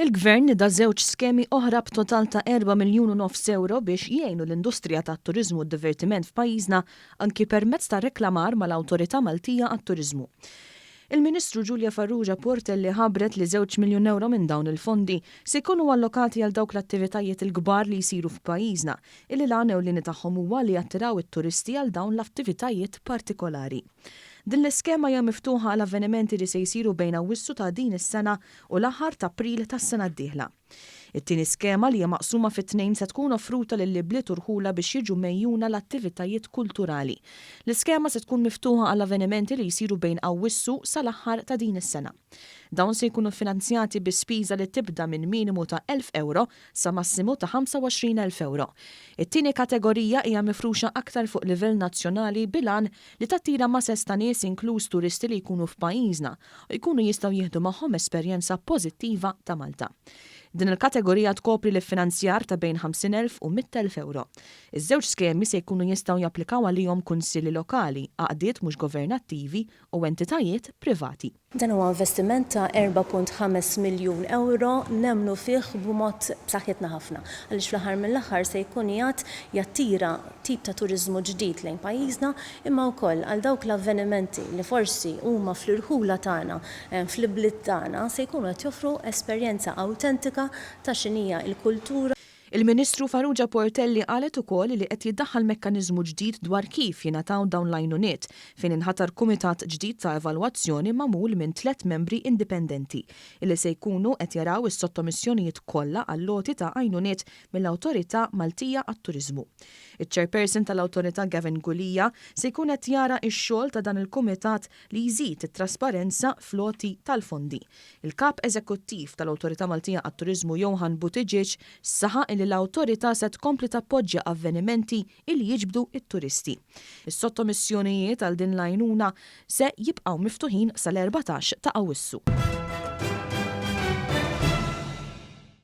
Il-Gvern nieda żewġ skemi oħra b'total ta' erba' miljun u nofs ewro biex jgħinu l-industrija tat-turiżmu u d-divertiment f'pajjiżna anki permezz ta' reklamar mal-Awtorità Maltija għat-Turiżmu. Il-Ministru Julia Farrugia Portelli ħabbret li żewġ miljun ewro minn dawn il-fondi se jkunu allokati għal dawk l-attivitajiet il-kbar li jsiru f'pajjiżna illi l-għan ewlieni tagħhom huwa li jattiraw it-turisti għal dawn l-attivitajiet partikolari. Din l-iskema hija miftuħa għal avvenimenti li se jsiru bejn Awwissu ta' din is-sena u l-aħħar t'April tas-sena d-dieħla. It-tieni skema li hija maqsuma fi tnejn se tkun offruta lill-ibliet u rħula biex jiġu megħjuna l-attivitajiet kulturali. L-iskema se tkun miftuħa għal avvenimenti li jsiru bejn Awwissu sal-aħħar ta' din is-sena. Dawn se jkunu ffinanzjati bi spiża li tibda minn minimu ta' €1,000 sa massimu ta' 25,000 ewro. It-tieni kategorija hija mifruxa aktar fuq livell nazzjonali bil-għan li tattira mases ta' nies inkluż turisti li jkunu f'pajjiżna u jkunu jistgħu jieħdu magħhom esperjenza pożittiva ta' Malta. Din il-kategorija tkopri l-iffinanzjar ta' bejn 50,000 u 100,000 ewro. Iż-żewġ skemi se jkunu jistgħu japplikaw għalihom kunsilli lokali, għaqdiet mhux governattivi u entitajiet privati. Dan huwa investiment ta' 4.5 miljun ewro, nemmnu fih b'mod b'saħħitna ħafna, għaliex fl-aħħar mill-aħħar se jkun qiegħed jattira tip ta' turiżmu ġdid lejn pajjiżna, imma wkoll għal dawk l-avvenimenti li forsi huma fl-irħula tagħna, fl-ibliet tagħna, se jkunu qed joffru esperjenza awtentika ta' x'inhija l-kultura. Il-Ministru Farrugia Portelli qalet ukoll li qed jiddaħħal mekkaniżmu ġdid dwar kif jingħataw dawn l-għajnuniet, fejn inħatar kumitat ġdid ta' evalwazzjoni magħmul minn tlett membri indipendenti, illi se jkunu qed jaraw is-sottomissjonijiet kollha għall-għoti ta' għajnuniet mill-Awtorità Maltija għat-Turiżmu. Iċ-Chairperson tal-Awtorità Gavin Gulia se jkun qed jara x-xogħol ta' dan il-kumitat li jżid it-trasparenza fl-għoti tal-fondi. Il-Kap Eżekuttiv tal-Awtorità Maltija għat-Turiżmu Johann Buttigieg saħaq illi l-Awtorità se tkompli tappoġġja avvenimenti illi jiġbdu t-turisti. Is-sottomissjonijiet għal din l-għajnuna se jibqgħu miftuħin sal-14 ta' Awwissu.